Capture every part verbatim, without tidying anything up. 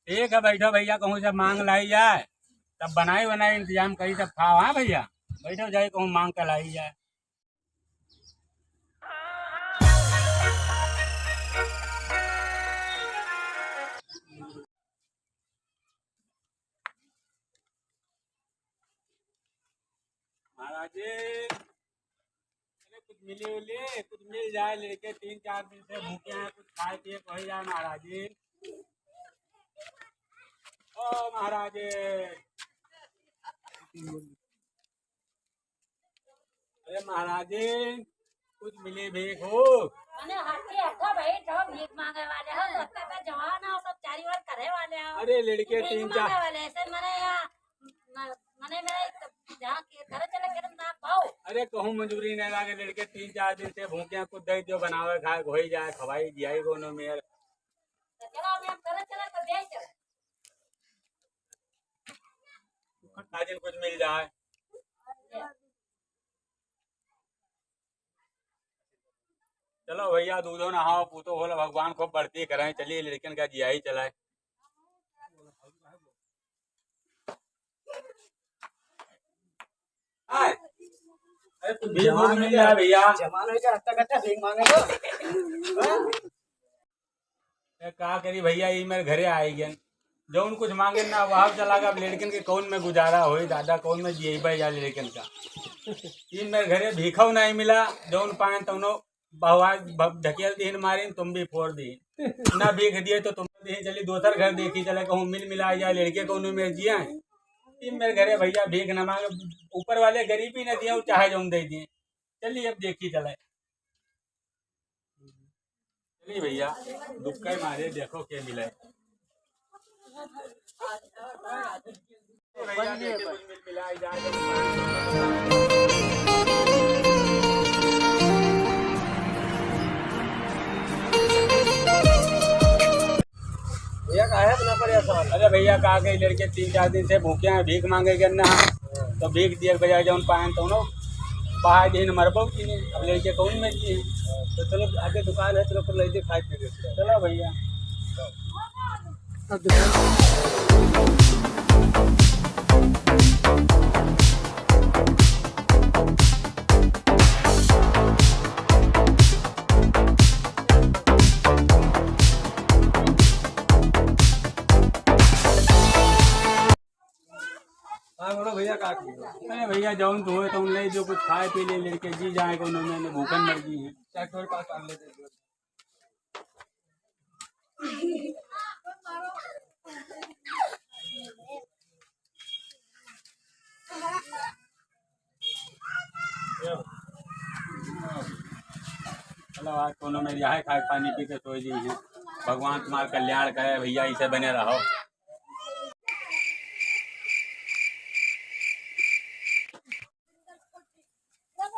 ठीक है, बैठो भैया, कहूँ से मांग लाई जाए, तब बनाई बनाई इंतजाम करी, तब खाओ। हाँ भैया, बैठो, जाई कहूँ मांग के लाई जाए। महाराज जी, अरे कुछ मिली उली, कुछ मिल जाए, लड़के तीन चार दिन से भूखे हैं, कुछ खाए पिए को हो जाए महाराज जी। ओ महाराज जी। अरे महाराज जी, कुछ मिली भीख हो। मने हटी हटो भाई, तो भीख मांगे वाले हो, तो अत्ते तो जवान हो, सब चारी ओर करे वाले हो। अरे लड़के भीख तीन चार मांगे वाले, ऐसे मने यहाँ, म-, मने मेरे जहाँ के घर चले, घर ना पाओ। अरे कहूँ मजूरी नहीं लागे, लड़के तीन चार दिन से भूखे हैं, कुछ दे दियो, बनावे खाए, होई जाए, खवाई जियाई कोनो मेर। तो चलो, अभी हम घर चले, तो दे चलो। आज कुछ मिल जाए। चलो भैया, दूधो नहाओ, पूतो होला, भगवान खूब बढ़ती करें। चलिए, लड़कन का जियाई चलाए। आए। अरे, तू भीख जवान भूख मिल जाए भैया। जवान हो गया, हत्ता कट्टा भीख मांगे तो। हाँ? ए, का करी भैया, ई मेरे घरे आइ गए, जौन कुछ मांगे ना, वहाँ चला गया। अब लड़कन के कौन में गुजारा होई दादा, कौन में जियबे जा लड़कन का। ई मेरे घरे भीखौ नहीं मिला, जौन पाएन तौनो बहवा भ-, ढकेल दीन मारिन, तुम भी फोड़ दीन। ना भीख दिए तो तुम दीन, चली दोसर घर देखी चले, कहूँ मिल मिला जाए लड़के कौनो में जिए। ई मेरे घरे भैया भीख न मांगे, ऊपर वाले गरीबी न दिए, चाहे जौन दे दिए। चलिए अब देखी चले। चलिए भैया, दुख के मारे देखो के मिले। भैया, देखिए, कुछ मिल मिला जाए। भैया, काहे इतना परेशान? अरे भैया, का कही, लड़के तीन चार दिन से भूखे हैं, भीख मांगे गए ना, तो भीख दिए के बजाय जौन पाएन तौनो पहाड़ दिन मरबो की नहीं। अब लड़के कौन में की है? तो चलो, आगे दुकान है, चलो, फिर लेते खाए पी लेते हैं। चलो भैया। हाँ, बोलो भैया, का की? अरे भैया, जौन तो होए, तौन ले, जो कुछ खाए पी ले, लड़के जी जाए, कोनो में भूखन मर गई है। चाहे थोड़े पास पास ले दे। चलो, आज कोनो में रिहाई खाए, पानी पी के सोई जी हैं। भगवान तुम्हारा कल्याण करे भैया, इसे बने रहो।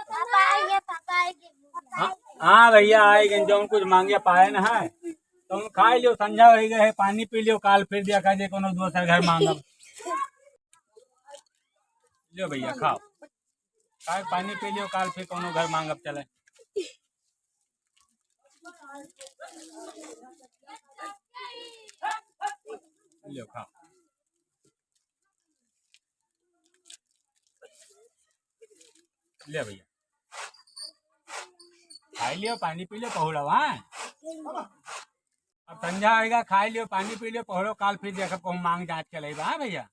पापा आइए, पापा आइए। हाँ, हाँ भैया, आए गए, जौन कुछ मांगे पाए ना है, तो हम खाए लियो, संझा हो गए है, पानी पी लियो, काल फिर देखा जे कोनो दोसर घर मांगब। लियो भैया, खाओ, खाए पानी पी लियो, काल फिर कोनो घर मांगब चले। लियो, खाओ। ले भैया, खाई लियो, पानी पी लियो, पहुड़ो, हाँ? अब संझा होइगा, खाई लियो, पानी पी लियो, पहुड़ो, काल फिर देखब, कहूँ मांग जांच के लइबा, हाँ भैया?